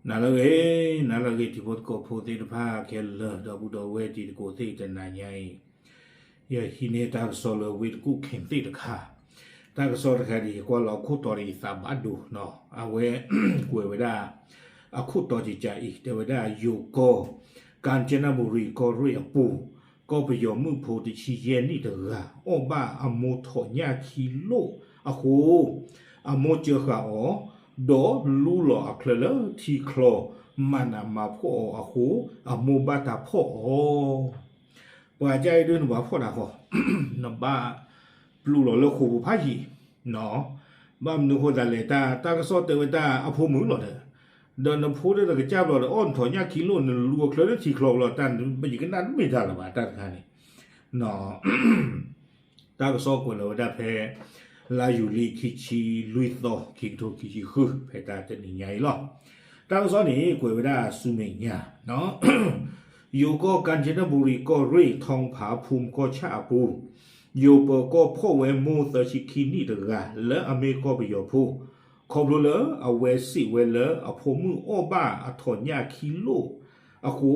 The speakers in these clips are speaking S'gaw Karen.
နၤလၢအဂ့ၤ, နၤလၢအဂ့ၤ ထံဖိကီၢ်ဖိသ့ၣ်တဖၣ်ခဲလၢာ် ဒီပုၢ်ဒီဝဲၢ်တံၤသကိးသ့ၣ်တနၤညါအံၤ, ယဟံးန့ၢ်တၢ်ကစီၣ်လၢဝ့ၢ်တကူၣ်ခ့ၣ်သ့ၣ်တခါ, တၢ်ကစီၣ်တခါဒ်အံၤ ကွၢ်လီၤအခိၣ်တီဒီးယသးဘၣ်ဒိနီၤ, အဝဲကွဲးဝဲဒၣ် အခိၣ်တီကကးအံၤ တဲဝဲဒၣ်ယိၤကီၢ် ကၣ်ကၠ့နဘူရံၤကီၢ်ရ့ၣ်အပူၤ, ကီၢ်ပယီၤမုၣ်ဖိတဆံယဲၢ်နံၣ်တဂၤ အီၣ်ဘၣ်အမိၢ်ထိးညၣ်ခံလိၣ်အဃိ အမိၢ်စၢဃာ်အီၤ, ဒီးလူလီၤအချၢလၢထံချီ, မၤနးမၤဖှီၣ်အီၤအဃိ အမိၢ်ဘၣ်တၢ်ဖီၣ်အီၤ. ပှၤကါအံၤဒုးနဘၣ်ဖီၣ်တၢ်ဃီ, နဘၣ်ပျုၤလီၤလၢဃိာ်ပူၤဖးယံၤ, ဘၣ်မနုၤဃိသးလဲၣ်, တၢ်ကစီၣ်တဲဝဲတၢ်အဖိမုၣ်လီၤဒီး, ဒီးနဖိဒီးနကစၢ်ဘျီဒီး အီၣ်နထိးညၣ်ခံလိၣ် နလူအချၢလၢထံချီဘျီ တၢ်ယကနၣ်တမ့ၢ်တၢ်လၢၤဘၣ် တၢ်တခါန့ၣ် တၢ်ကစီၣ်ကွဲးလီၤဝဲဒၣ်ဖဲ လါယူၤလံခံဆံလွံၢ်သီ ခံကထိခံဆံဃု ဖဲတၢ်တနံၤညါအံၤလီၤ. တၢ်ကစီၣ်န့ၣ် ကွဲးဝဲဒၣ်ဆူမဲာ်ညါ, ယိၤကီၢ် ကၣ်ကၠ့နဘူရံၤကီၢ်ရ့ၣ် ထီဖးဖူမ်ကီၢ်ဆၣ်အပူၤ, ယိၤပၢၤကီၢ်ဖီၣ်ဝဲမိၢ်သၢဆံခံနံၣ်တဂၤ လၢအမ့ၢ်ကီၢ်ပယီၤဖိ, ခီဖျိလၢအဝဲစံးဝဲလၢအဖိမုၣ်အီၣ်ဘၣ်အထိးညၣ်ခံလိၣ်အဃိ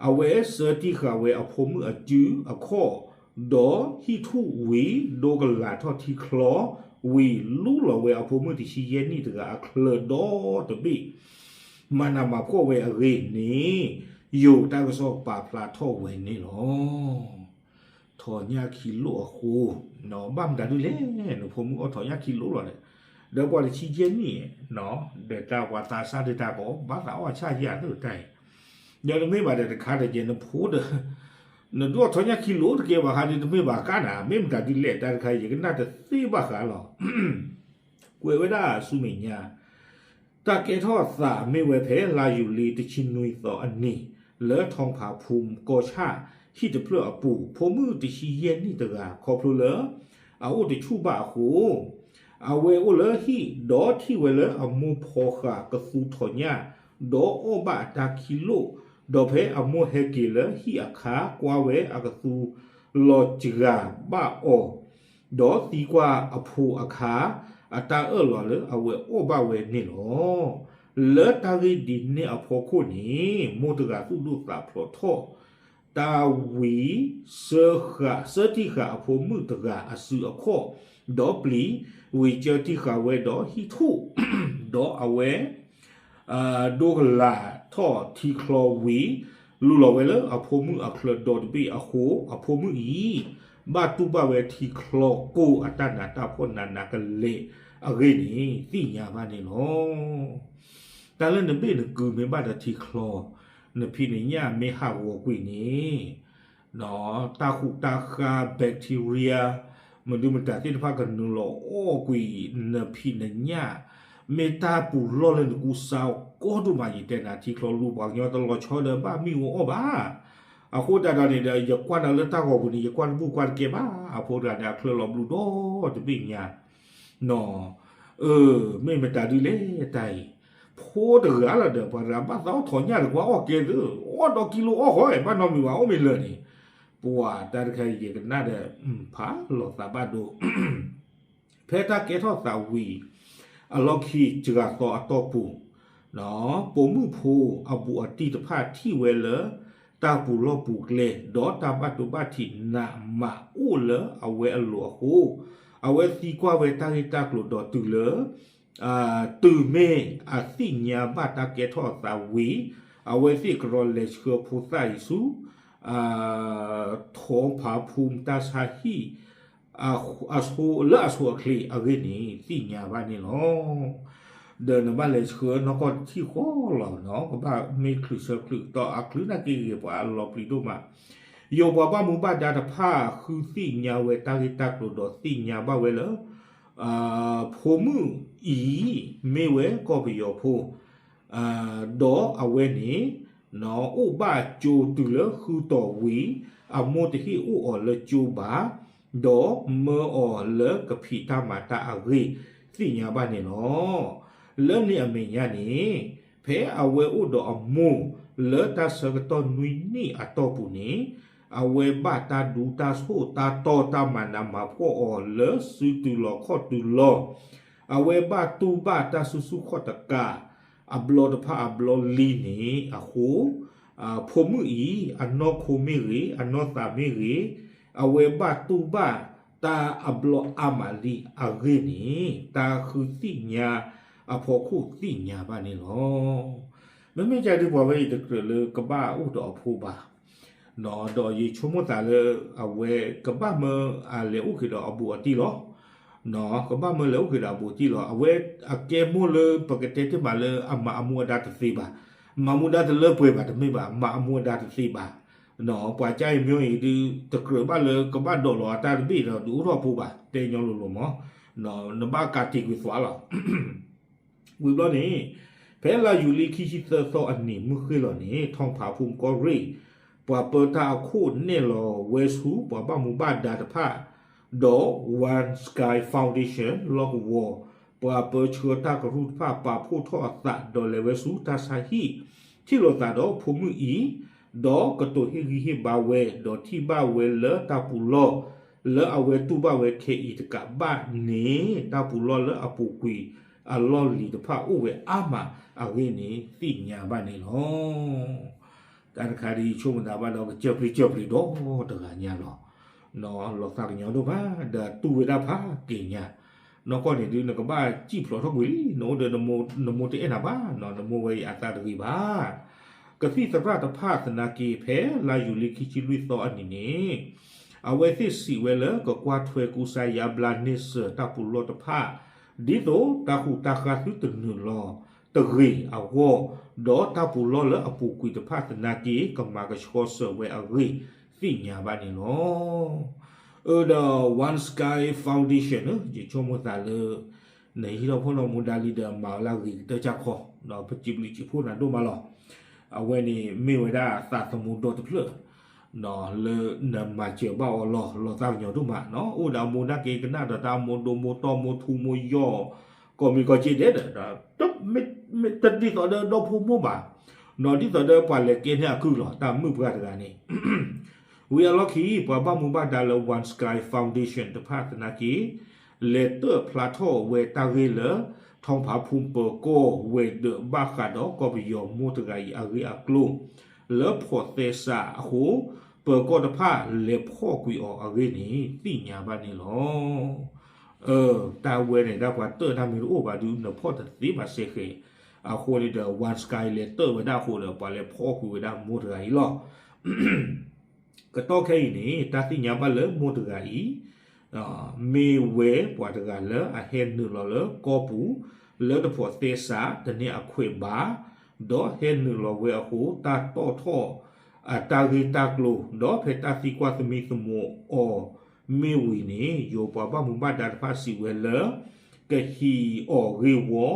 အဝဲစၢတံၢ်ဃာ်ဝဲအဖိမုၣ်အစုအခီၣ်, ဒီးဟံၣ်ထူၣ်ဝံၤ ဒိကလးထီၣ်ထံချီဝံၤ လူလီၤဝဲအဖိမုၣ်တဆံယဲၢ်နံၣ်တဂၤအချၢဒီတဘ့ၣ်, မၤနးမၤဖှီၣ်ဝဲအဂ့ၢ်န့ၣ် ယိၤတၢ်ကစီၣ်ပာ်ဖျါထီၣ်ဝဲန့ၣ်လီၤ. ထိးညၣ်ခံလိၣ်အဃိ, ဘၣ်မတၤဒုလဲၣ်, နဖိမုၣ်အီၣ်ထိးညၣ်ခံလိၣ်လီၤဒီး, ဒီးပှၤတဆံယဲၢ်နံၣ်, ဒီးတၢ်ပှၤသးစၢ်ဒုးတၢ်ကီ ဘၣ်သးအီၣ်ဆၣ်ယဲၢ်သၢတၢ်အံၤ, ဒီးတမ့ၢ်ဘၣ်ဒီးတခါဒီး ယဲနဖိဒီး နဒုးအီၣ်ထိးညၣ်ခံလိၣ်တကဲဘၣ်ဃးဒီး တမ့ၢ်ဘၣ်ကါနၤ မ့ၢ်မတၤဒုလဲၣ် တၢ်တခါအံၤ ယကနၣ်တသ့ဘၣ်ဃးလီၤ. ကွဲးဝဲဒၣ်ဆူမဲာ်ညါ, တၢ်ကဲထီၣ်သးမ့ၢ်ဝဲဖဲလါယူၤလံတဆံနွံသီအနံၤ လၢထီဖးဖူမ်ကီၢ်ဆၣ် ဟံၣ်တဖျၢၣ်အပူၤ ဖိမုၣ်တဆံယဲၢ်နံၣ်တဂၤ ခီဖျိလၢ အအိၣ်တဆူၣ်ဘၣ်အဃိ အဝဲအိၣ်လၢဟံၣ် ဒီးထံၣ်ဝဲလၢအမိၢ်ဖီဃာ်ကသူထိးညၣ် ဒီးအီၣ်ဘၣ်အတၢ်ခံလိၣ်, ဒီးဖဲအမိၢ်ဟဲက့ၤလၢဟံၣ်အခါ ကွၢ်ဝဲအကသူလီၤစှၤဘၣ်အီၤ, ဒီးသံကွၢ်အဖိအခါ အတၢ်အၢၣ်လီၤလၢအဝဲအီၣ်ဘၣ်ဝဲန့ၣ်လီၤ. လၢတၢ်ဂ့ၢ်ဒ်န့ၣ်အဖီခိၣ်န့ၣ် မိၢ်တဂၤသူၣ်ဒိၣ်သးဖျိးထီၣ် တၢ်ဝံၤ စၢဃာ် စၢတံၢ်ဃာ်အဖိမုၣ်တဂၤအစုအခီၣ်, ဒီးပျံၤ ဝံၤစၢတံၢ်ဃာ်ဝဲဒီးဟံၣ်ထူၣ်, ဒီးအဝဲ ဒိကလးထီၣ်ထံချီဝံၤ လူလီၤဝဲလၢအဖိမုၣ်အချၢဒီတဘ့ၣ်အဃိ အဖိမုၣ်အံၤ ဘၣ်တူၢ်ဘၣ်ဝဲထံချီကိၢ်အတၢ်နးတၢ်ဖှီၣ်နးနးကလဲာ်အဂ့ၢ်န့ၣ် သ့ၣ်ညါဘၣ်န့ၣ်လီၤ. တၢ်လၢနဘ့ၣ်နကုၤမ့ၢ်ဘၣ်ဒီးထံချီ, နဖံးနညၣ်မ့ၢ်ဟးဂီၤကွံာ်န့ၣ် တၢ်ဃူးတၢ်ဃါ bacteria မနုၤမတၤသ့ၣ်တဖၣ်ကနုာ်လီၤအီၣ်ကွံာ်နဖံးနညၣ်, မ့ၢ်တၢ်ပူၤလီၢ်လၢနကူစါအီၤကီဒိၣ်မး ယတဲနၤ ထံချီလူၤပှၤကညီတလီၤဆီဒီးဘၣ်မံအိၣ်အီၣ်ဘၣ်. အဃိသတးဒီးန့ၣ်ဒီး ယကွၢ်နၤလၢတၢ်ဂီၤပူၤန့ၣ် ယကွၢ်တဘူၣ်ကွၢ်တကဲဘၣ်. အဖိတဂၤန့ၣ် အချၢလီၤဘျုးဒီတဘ့ၣ်ညါ နီၢ်, အၢ မ့ၢ်မတၤဒုလဲၣ်တၢ်အံၤ, ဖိတဂၤလီၤဒီး ပှၤတဂၤဘၣ်သးအီၣ်ထိးညၣ်ဒီး ကွၢ်အီၣ်ကဲသု, အီၣ်ဒီးကံလိအီၣ်ဃီ ဘၣ်နီတမံၤဘၣ် အိၣ်မ့ၢ်လၢာ်န့ၣ်, ပှၤတၢ်တခါအံၤ ယကနၣ်ဒီး ဖးလီၤသးဘၣ်ဒိ ဖဲတၢ်ကဲထီၣ်သးဝံၤ အလီၢ်ခံစှၤသီအတီၢ်ပူၤ, ပိာ်မုၣ်ဖိအဘူးအတံၢ်တဖၣ်ထံၣ်ဝဲလၢ တၢ်ပူၤလီၢ်ပူၤကျဲ ဒီးတၢ်ဘၣ်ဒိဘၣ်ထံးနးမးအိၣ်လၢအဝဲအလိၤအဃိ, အဝဲသံကွၢ်ဝဲတၢ်ဂ့ၢ်တၢ်ကျိၤဒီးတုၤလၢ တုၤမ့ၢ်အသ့ၣ်ညါဘၣ်တၢ်ကဲထီၣ်သးဝံၤ, အဝဲသ့ၣ်ကရီလဲၤဆှၢဖိသၣ်အံၤဆူ ထီဖးဖူမ်တၢ်ဆါဟံၣ် အဆိလၢအဆိအချ့အဂ့ၢ်န့ၣ် သ့ၣ်ညါဘၣ်န့ၣ်လီၤ. ဒီးနဘၣ်လဲၤဆှၢနီၢ်ကီၢ်တထံၣ်ဃီလီၤနီၤ, ကဘၣ်မ့ၢ်ချုးဆၢချုးတီၤအချုးနာ်က့ဂ့ၤ ပှၤအလီၤပျံၤဒိၣ်မး, ယိၤပှၤဘၣ်မူဘၣ်ဒါတဖၣ်ဃုသ့ၣ်ညါဝဲတၢ်ဂ့ၢ်တၢ်ကျိၤဒီးသ့ၣ်ညါဘၣ်ဝဲလၢ ဖိမုၣ်အံၤ မ့ၢ်ဝဲကီၢ်ပယီၤဖိ ဒီးအဝဲန့ၣ် အိၣ်ဘၣ်ကၠိတုၤလၢဃုတီၤဝံၤ အမိၢ်တဟ့ၣ်အိၣ်အီၤလၢကၠိဘၣ်, ဒီးမၢအီၤလၢကဖံးတၢ်မၤတၢ်အဂ့ၢ် သ့ၣ်ညါဘၣ်န့ၣ်လီၤ. လၢန့ၣ်အမဲာ်ညါန့ၣ် ဖဲအဝဲအိၣ်ဒီးအမိၢ်လၢတၢ်ဆၢကတီၢ်နွံနံၣ်အတီၢ်ပူၤန့ၣ် အဝဲဘၣ်တၢ်ဒူတၢ်ဆိၣ်တၢ်တီတၢ်မၤနးမၤဖှီၣ်အီၤလၢစုတုၤလီၤခီၣ်တုၤလီၤ, အဝဲဘၣ်တူၢ်ဘၣ်တၢ်စုဆူၣ်ခီၣ်တကး အဘျီတဖၣ်အဘျီလံန့ၣ်အဃိ ဖိမုၣ်အံၤ အနီၢ်ခိမ့ၢ်ဂ့ၤ အနီၢ်သးမ့ၢ်ဂ့ၤ အဝဲဘၣ်တူၢ်ဘၣ်တၢ်အဘျီအါမးလံအဂ့ၢ်န့ၣ် တၢ်ဃုသ့ၣ်ညါအဖီခိၣ်သ့ၣ်ညါဘၣ်န့ၣ်လီၤ. မ့မ့ၢ်ဒ်ပှၤဝဲအံၤတကြၢးလၢကဘၣ်အိၣ်ဒီးအဖိဘၣ် ဒီးယဆိကမိၣ်သးလၢ အဝဲကဘၣ်မၢအလဲၤအိၣ်က့ၤဒီးအဘူးအတံၢ်လီၤ. ကဘၣ်မၢလဲၤအိၣ်က့ၤဒီးအဘူးအတံၢ်လီၤ. အဝဲအကဲမိၢ်လၢပကတဲတ့ၢ်မးလၢအမၤအမူအဒါတသ့ဘၣ်. မၤမူဒါတလၢပှဲၤဘၣ်တမ့ၢ်ဘၣ် မၤအမူအဒါတသ့ဘၣ်. ပှၤကါအံၤမ့ၢ်အံၤဒုး တကြၢးဘၣ်လၢကဘၣ်ဒိးလီၤအတၢ်တဘ့ၣ်ဒီးဒုးအိၣ်ထီၣ်ဖိဘၣ် တဲညီလိၤလိၤမး နဘၣ်ကးတံာ်ကွံာ်သွးလီၤ. ဝံၤဘျီန့ၣ် ဖဲလါယူၤလံခံဆံသၢသီအနံၤမုၢ်ဃ့ၢ်လီၤန့ၣ် ထီၣ်ဖးဖူကီၢ်ရ့ၣ် ပှၤပၢတၢ်အခိၣ်နဲၣ်လီၤဝဲဆူပှၤဘၣ်မူဘၣ်ဒါတဖၣ် ဒီး One Sky Foundation လီၢ်ကဝီၤ ပှၤပၢဆှၢတၢ်ကရူၢ်တဖၣ် ပာ်ဖှိၣ်ထီၣ်အသးဒီးလဲၤဝဲဆူတၢ်ဆါဟံၣ် ထံၣ်လိာ်သးဒီးဖိမုၣ်အံၤ ဒီးကတိၤဟ့ၣ်ဂံၢ်ဟ့ၣ်ဘါဝဲ ဒီးထံၣ်ဘၣ်ဝဲလၢတၢ်ပူၤလီၢ် လၢအဝဲတူၢ်ဘၣ်ဝဲခဲအံၤတကးဘၣ်န့ၣ် တၢ်ပူၤလီၢ်လၢအပူၤကွံာ်အလီၢ်လံၤတဖၣ်အိၣ်ဝဲအါမးအဂ့ၢ်န့ၣ် သ့ၣ်ညါဘၣ်န့ၣ်လီၤ. တၢ်တခါဒ်ဆိကမိၣ်သးဘၣ်ဒီးကစၢၢ်ပျံၤစၢၢ်ပျံၤဒီတဂၤညါလီၤ. လီၤသးကညီၤဒိၣ်မး ဒီးတူၢ်ဝဲဒၣ်ဖးက့ၤညါ နီၢ်ကီၢ်န့ၣ်ဒုး နကဘၣ်စံၣ်ဖျိးထီၣ်ကွံာ်လံ နအိၣ်ဒီးနမိၢ်တအဲၣ်နၤဘၣ် နမိၢ်ဝဲအံၤအသးတဂ့ၤဘၣ်. ကသံၣ်သရၣ်တဖၣ်သနာ်က့ ဖဲလါယူၤလံခံဆံလွံၢ်သီအနံၤန့ၣ် အဝဲသ့ၣ်စံးဝဲလၢ ကကွၢ်ထွဲကူစါယါဘျါန့ဆၢၣ်တၢ်ပူၤလီၢ်တဖၣ် ဒ်သိးတၢ်ဃူတၢ်ဃါသုတနုာ်လီၤတဂ့ၤအဂီၢ် ဒီးတၢ်ပူၤလီၢ်လၢအပူၤကွံာ်တဖၣ်သနာ်က့ ကမၤကဆှီစၢၤဝဲအဂ့ၢ် သ့ၣ်ညါဘၣ်န့ၣ်လီၤ. အၢ ဒီး One Sky Foundation န့ၣ် ယဆိကမိၣ်သးလၢ နဟံးထီၣ်ဖီၣ်ထီၣ်မူဒါလံဒီးမၤအီၤလၢအဂ့ၤကတၢၢ်ကၢ်ခီ ဒီးပစံးဘျုးစံးဖှိၣ်နၤဒိၣ်မးလီၤ. အဝဲန့ၣ်မ့ၢ်ဝဲဒၣ်သးသမူဒီတဖျၢၣ် လၢနမၤစၢၤဘၣ်အီၤလီၤ လီၤသးကညီၤဒိၣ်မးနီၤ အိၣ်ဒီးအမိၢ်နာ်က့ၤ ကနၣ်ဒီးတၢ်မိၢ်ဒိၣ်မိၢ်တီၢ်မိၢ်ထူမိၢ်ယီၢ် ကိးမံၤကိးက့ဒဲးဒီး တဒ်သိးဒီးဒီဖိမိၢ်ဘၣ် နီၤ ဒ်သိးဒီးပှၤလဲၤကဲန့ၢ်အကုၢ်လီၤ တၢ်မုၣ်ပှၢ်တဂၤန့ၣ် ဝံၤအလီၢ်ခံ ပှၤဘၣ်မူဘၣ်ဒါလၢ One Sky Foundation တဖၣ်သနာ်က့ လဲၤတၢၣ်ဖျါထီၣ်ဝဲတၢ်ဂ့ၢ်လၢ ထီၣ်ဖးဖူပၢၤကီၢ်ဝဲၤဒၢးဘၣ်ဃးဒီးကီၢ်ပယီၤမိၢ်တဂၤအံၤအဂ့ၢ်အကျိၤ လၢဖိးသဲစးအဃိ ပၢၤကီၢ်တဖၣ်လဲၤဖီၣ်ကွံာ်အီၤအဂ့ၢ်န့ၣ် သ့ၣ်ညါဘၣ်န့ၣ်လီၤ. အၢ တၢ်ဝဲန့ၣ်ဒၣ်ပှၤတၢၣ်တၢ်မ့ၢ်တအိၣ်ဘၣ်ဒုး နဖီၣ်တသ့ဘၣ်စဲဃဲး အဃိန့ၣ်ဒီး One Sky လဲၤတၢၣ်ဝဲဒၣ်အဃိဒီး ပှၤလဲၤဖီၣ်ကွံာ်ဝဲဒၣ်မိၢ်တဂၤအံၤလီၤ. ကတီၢ်ခဲအံၤန့ၣ် တၢ်သ့ၣ်ညါဘၣ်လၢမိၢ်တဂၤအံၤ မ့ၢ်ဝဲပှၤတဂၤလၢအဟဲနုာ်လီၤလၢကီၢ်ပူၤ လၢတဖိးသဲစးတန့ၢ်အခွဲးဘၣ်, ဒီးဟဲနုာ်လီၤဝဲအဃိ တၢ်တီၣ်ထီၣ်အတၢ်ဂ့ၢ်တၢ်ကျိၤ ဒီးဖဲတၢ်သံကွၢ်သမံသမိးအီၤမ့ၢ်ဝံၤန့ၣ် ယိၤပှၤဘၣ်မူဘၣ်ဒါတဖၣ်စံးဝဲလၢ ကဟံးအီၤဂ့ၢ်ဝီ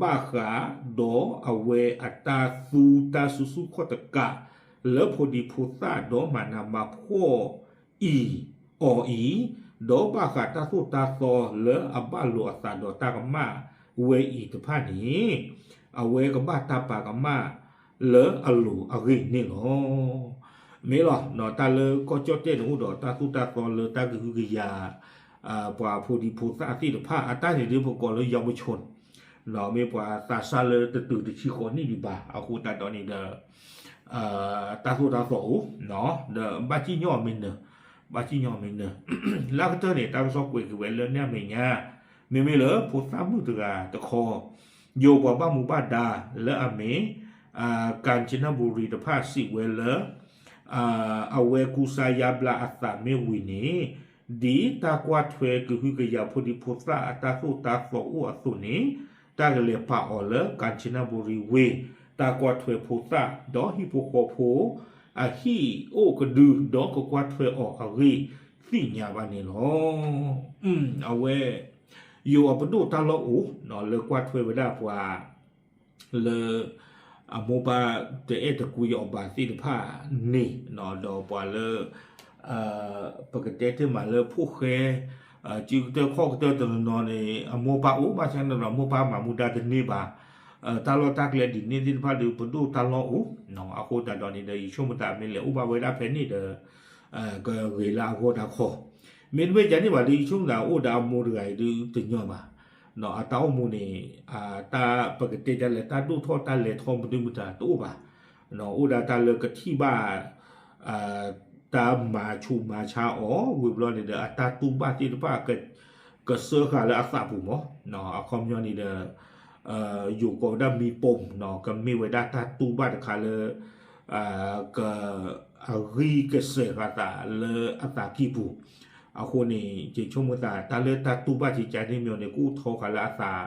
ဘၣ်ဃးဒီးအဝဲအတၢ်သူတၢ်စုဆူၣ်ခီၣ်တကး လၢဖိဒံဖိသၣ်ဒီးမၤနးမၤဖှီၣ်အံၤ အီၤအံၤ, ဒီးဘၣ်ဃးတၢ်သိၣ်တၢ်သီလၢအဘၣ်လိာ်အသးဒီးတၢ်ကမၣ်ဝဲအံၤတဖၣ်န့ၣ် အဝဲကဘၣ်တၢ်ပာ်ကမၣ်လၢအလိၤအဂ့ၢ်န့ၣ်လီၤ. မ့ၢ်လီၤ တၢ်လၢကီၢ်ကၠီၣ်တဲၣ်န့ၣ်အိၣ်ဒီးတၢ်သိၣ်တၢ်သီလၢတၢ်ကဟုကယာ် ပှၤဖိဒံဖိသၣ်သ့ၣ်တဖၣ် အတၢ်န့ၣ်ဒ်ပကိးလၢ ယၤမူဆိၣ် မ့ၢ်ပှၤသးစၢ်လၢတတုၤတဆံဃိးနံၣ်ဒံးဘၣ် အဃိသတးဒီးန့ၣ်ဒီး တၢ်သိၣ်တၢ်သီအိၣ် ဒီးဘၣ်စံၣ်ညီၣ်အီၤမ့ၢ်နၢၤ ဘၣ်စံၣ်ညီၣ်အီၤမ့ၢ်နၢၤ လၢကတၢၢ်န့ၣ် တၢ်ကစီၣ်ကွဲးက့ၤဝဲလၢန့ၣ်အမဲာ်ညါ မ့မ့ၢ်လၢဖိသၣ်မုၣ်တဂၤတခီ ယိၤပှၤဘၣ်မူဘၣ်ဒါလၢအမ့ၢ် ကၣ်စနဘူရံတဖၣ်စံးဝဲလၢ အဝဲကူစါယါဘျါအသးမ့ၢ်ဝံၤန့ၣ် ဒ်တၢ်ကွၢ်ထွဲကဟုကယာ်ဖိဒံဖိသၣ်အတၢ်သိၣ်တၢ်သီအိၣ်အသိးန့ၣ် တၢ်ကလဲၤပာ်အီၤလၢ ကၣ်စနဘူရံဝ့ၢ် တၢ်ကွၢ်ထွဲဖိသၣ် ဒီးဟံၣ်ဖိဃီဖိ အဟံၣ်အိၣ်ကဒု ဒီးကကွၢ်ထွဲအီၤအဂ့ၢ်သ့ၣ်ညါဘၣ်န့ၣ်လီၤ. အဝဲ ယိၤအပဒိၣ်တၢ်လီၢ်အိၣ် လၢကွၢ်ထွဲဝဲဒၣ်ပှၤ လၢ အမိၢ်ပၢ်တအဲၣ်တကွံအီၤဘၣ်သ့ၣ်တဖၣ်န့ၣ် ဒီးပှၤလၢ ပကတဲတ့ၢ်မးလၢဖိၣ်ဃဲ စုကတၢၢ်ခီၣ်ကတၢၢ်တနီၤနီၤန့ၣ် အမိၢ်ပၢ်အိၣ်ဘၣ်ဆၣ်န့ၣ်ဒီး မိၢ်ပၢ်မၤမူဒါတန့ၢ်ဘၣ် တၢ်လီၢ်တၢ်ကျဲဒ်န့ၣ်သ့ၣ်တဖၣ်ဒီး ပဒိၣ်တၢ်လီၢ်အိၣ် အဃိသတးဒီးန့ၣ်ဒီး ယဆိကမိၣ်သးမ့ၢ်လဲၤအိၣ်ဘၣ်ဝဲဒၣ်ဖဲန့ၣ်ဒီး ကဂ့ၤလၢအဂီၢ်တၢ်ခီ မ့တမ့ၢ်ကန့ၣ်ဘၣ်ဒီး ယဆိကမိၣ်သးအိၣ်ဒီးအမိၢ်တဂၤအံၤဒုးတညီဘၣ် အတၢ်အိၣ်မူန့ၣ် တၢ်ပကတဲဒ်လဲၣ် တၢ်ဒိၣ်ထီၣ်တၢ်လဲၤထီၣ်မနုၤမတၤတအိၣ်ဘၣ်. အိၣ်ဒၣ်တၢ်လၢကထံၣ်ဘၣ် တၢ်မၤဆူးမၤဆါအီၤ ဝံၤဘျီန့ၣ်ဒီး အတၢ်တူၢ်ဘၣ်သ့ၣ်တဖၣ် ကစၢဃာ်လၢအသးပူၤမး. အခီပညီန့ၣ်ဒီး ယိၤကိးဝဲဒၣ်မံပိမ် ကမ့ၢ်ဝဲဒၣ်တၢ်တူၢ်ဘၣ်တခါလၢ က အဂံၢ်ကစဲၤဃာ်သးလၢအသးကံၢ်ပူၤ. အဃိန့ၣ် ယဆိကမိၣ်သး တၢ်လၢတၢ်တူၢ်ဘၣ်ကကန့ၣ်မ့ၢ်န့ၣ် ကအိၣ်ထီဃာ်လၢအသး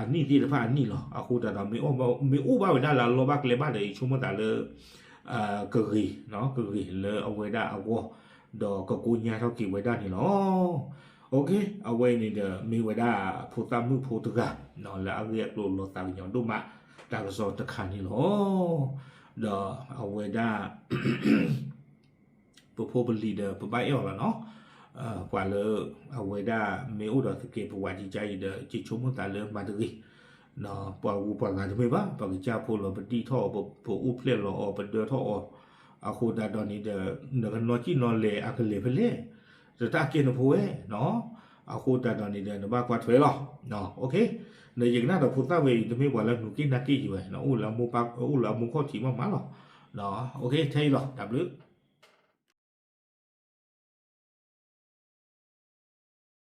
အနံၣ်သ့ၣ်တဖၣ်အနံၣ်လီၤ. အဃိသတးဒီး မ့ၢ်အိၣ်ဘၣ်ဝဲဒၣ်လၢအလီၢ်ဘၣ်ကျဲဘၣ်ဒီး ယဆိကမိၣ်သးလၢ ကဂ့ၤ ကဂ့ၤလၢအဝဲဒၣ်အဂီၢ် ဒီးကကိညါထီၣ်က့ၤဝဲဒၣ်န့ၣ်လီၤ. အဝဲန့ၣ်ဒီး မ့ၢ်ဝဲဒၣ်ဖိသၣ်မုၣ်ဖိတဂၤ လၢအဂ့ၢ်အကျိၤလီၤသးကညီၤဒိၣ်မး တၢ်ကစီၣ်တခါန့ၣ်လီၤ. ဒီးအဝဲဒၣ် ပဖိပလံၤဒီး ပဘၣ်အဲၣ်အီၤလီၤနီၤ. ပှၤလၢ အဝဲဒၣ်မ့ၢ်အိၣ်ဒီးသကဲးပဝး ကကါအံၤဒီး ယဆိကမိၣ်သးလၢမၤတဂ့ၤ. ပှၤဂုၤပှၤဂၤတမ့ၢ်ဘၣ် ပကစၢ်ဖိလီၤ ပဒံၣ်ထီၣ်အီၤ ပအိၣ်ဖျဲၣ်လီၤအီၤ ပဒၢထီၣ်အီၤ. အဃိသတးဒီးန့ၣ်ဒီး နကနီၤကံၣ်နီၤလဲၤ အကလဲၤဖဲလဲၣ် တတၢ်ကဲနဖိဝဲနီၤ. အဃိသတးဒီးန့ၣ်ဒီး နဘၣ်ကွၢ်ထွဲလီၤ. နယကနၣ်ဒီးဖိသၣ်ဝဲအံၤ တမ့ၢ်ပှၤလၢနူၤက့နၢ်က့ယံၤဝဲ အိၣ်လၢအမိၢ်ခီၣ်ထံးမးမးလီၤ. ထဲအံၤလီၤ တၢ်ဘျုး